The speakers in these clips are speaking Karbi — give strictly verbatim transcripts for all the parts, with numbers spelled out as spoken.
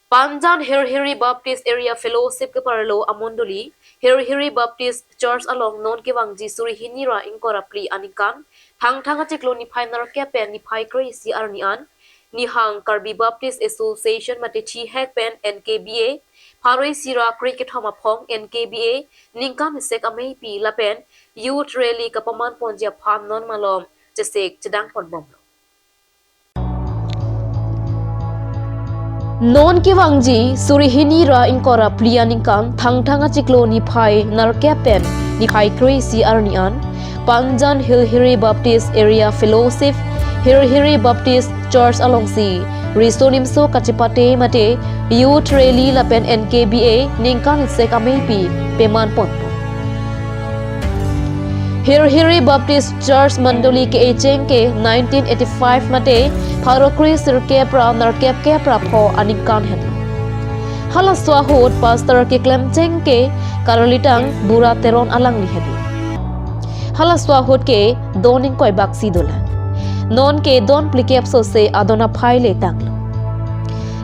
Panjan Hirhiri Baptist Area Fellowship keparlo amondoli, Hirhiri Baptist Church along non kevangji suri hini ra ingkoi ra phli aningkan, Thangthang achiklo niphai nerkep pen niphai kre-isi arni an, Nihang Karbi Baptist Association mate thihek pen N K B A, pharo isi ra kre kethom aphong N K B A, ningkan isek ameipi lapen Youth Rally kapaman ponji aphan non malom chesik chedang ponbomlo. Non kevangji suri hini ra ingkoi ra phli aningkan Thangthang achiklo niphai nerkep pen niphai kre-isi arni an, Panjan Hirhiri Baptist Area Fellowship, Hirhiri Baptist Church alongsi riso nimso kachepate mate Youth Rally lapen N K B A ningkan isek ameipi peman ponpo. Hirhiri Baptist Church Mandoli ke-echeng ke nineteen eighty-five mate pharo kre sirkep ra nerkep kep ra pho aningkan henlo. Halaso ahut pastor keklem cheng ke karlitang Bura Teron alangli henlo. Halaso ahut ke don ingkoi baksi dolang. Non ke don phlikep sose adon aphai le tanglo.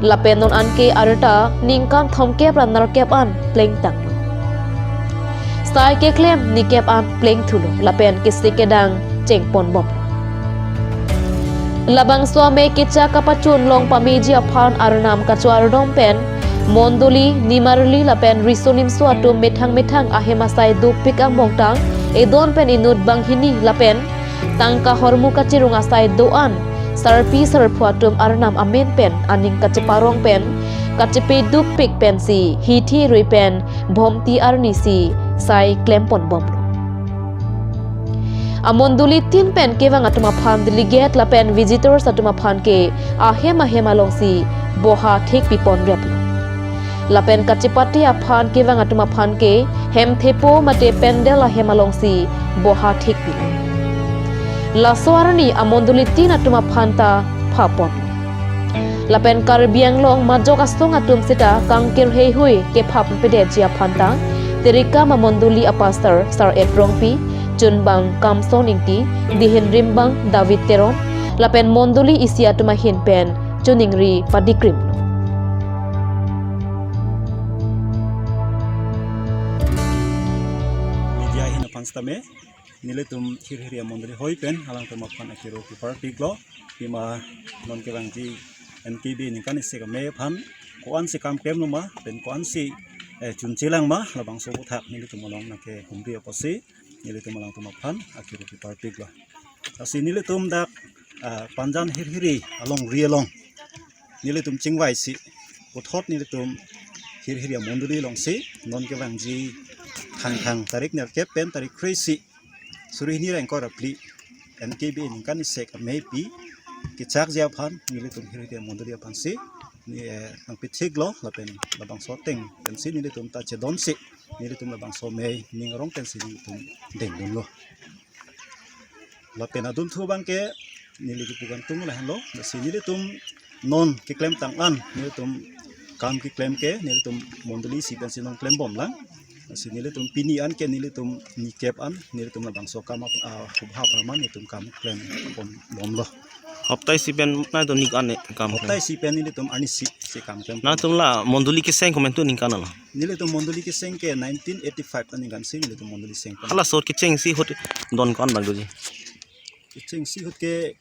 Lapen non anke arta ningkan thomkep ra nerkep an plengtanglo. Sai keklem nikep an plengthulo lapen kesik kedang chengponbomlo. Labangso amei kechak kapachun long pameji aphan arnam kachoardom pen mondoli, nimarli lapen riso nimso atum methang methang ahem asai dopik angbongtang edon pen inut banghini lapen tangka hormu kachirung asai do-an sarpi sarpo atum arnam amen pen aning kacheparong pen kachepe dopik pensi hithi rui pen Bhomti arnisi sai klemponbomlo. Amondoli tin pen kevang atum aphan delegate lapen visitors atum aphan ke ahem ahem alongsi boha thekpiponreplo. Lapen kachepate aphan kevang atum aphan ke hem thepo mate pandal ahem alongsi boha thekpilo. Laso arni amondoli tin atum aphan ta phapon. Lapen Karbi Anglong majok asong atum seta kangkir heihui kephap pedetji aphan ta, Terikam amondoli apastor Sar Etrongpi, chunbang Kamson Ingti, dihin rimbang David Teron, lapen mondoli isi atum ahin pen choningri padikrimlo. Media ahin aphan sitame nelitum Hirhiri amondoli hoi pen alangtum aphan akiro keparpiklo. Pima non kevangji N K B A ningkan isek amei aphan ko-ansi kam klemlo ma pen ko-ansi, eh, chunchelang ma, labangso aputhak nelitum along nangkehumri apotsi nelitum alangtum aphan akiro keparpiklo. Lasi nelitum dak, ah, Panjan Hirhiri alongri along nelitum chingvaisi puthot nelitum Hirhiri amondoli alongsi non kevangji Thangthang tarik nerkep pen tarik kre-isi suri hini ra ingkoi ra phli N K B A ningkan isek ameipi kechakji aphan nelitum Hirhiri amondoli aphansi ne, eh, nangpithiklo lapen labangso ateng pensi nelitum ta chedonsi nelitum labangso amei ning arong pensi nelitum dengdunlo. Lapen adunthu abangke neli kepu kangtung lahenlo, lasi nelitum non keklemtang an nelitum kam keklem ke nelitum mondoli isi pensi non klembomlang. Lasi nelitum pini anke nelitum nikep an nelitum labangso kam ap-, ah, hubha apharman nelitum kam klembomlo. Hapta isi pen nangtum nik an ne kam klem? Hapta isi pen nelitum arnisi si kam klem. Nangtum la mondoli keseng komantu ningkan lo? Nelitum mondoli keseng ke nineteen eighty-five aningkansi nelitum mondoli seng pen. Halaso ahut kechengsi ahut don ko-an bang doji? Kechengsi ahut ke,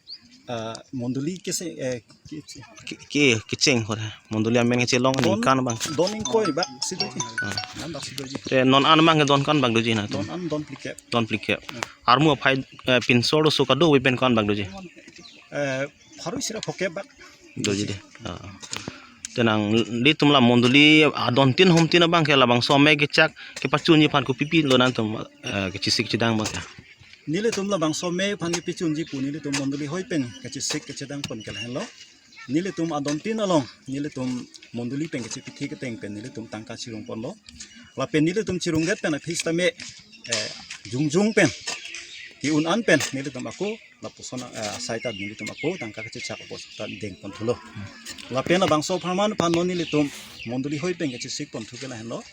ah, mondoli keseng, eh, ke-, Ke, ke, kecheng ahut mondoli amen kechelong don, ningkan bang? Don ingkoi bak si doji. Ah. Ningkan bak si doji. Te non an bang ke don ko-an bang doji nangtum? Don an don phlikep. Don phlikep. Ah. Armu aphai, eh, pinso arloso kadokave pen ko-an bang doji? Eh, pharo isi ra phokep bak. Doji de. Ah. Te nanglitum la mondoli adon tin hom tin abangke labangso amei kechak kepachunji aphan kopipi lo nangtum, eh, kechesik chedang abangke? Nelitum labangso amei aphan kepachunji pu nelitum mondoli hoi pen kechesik kechedang pon ke lahenlo. Nelitum adon tin along nelitum mondoli pen kechepithik ateng pen nelitum tangka chirungponlo. Lapen nelitum chirungdet pen aphi sitame, eh, jongjong pen ke-un an pen nelitum ako lapuson, eh, asai ta nelitum ako tangka kechechak apot ta dengponthulo. Lapen labangso apharman aphan non nelitum mondoli hoi pen kechesik ponthu ke lahenlo.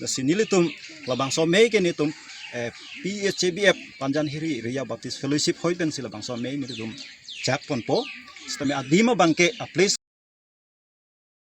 Lasi nelitum labangso amei ke nelitum, eh, P H A B F Panjan Hirhiri Area Baptist Fellowship hoi pensi labangso amei nelitum chakponpo. Sitame adim abangke a-place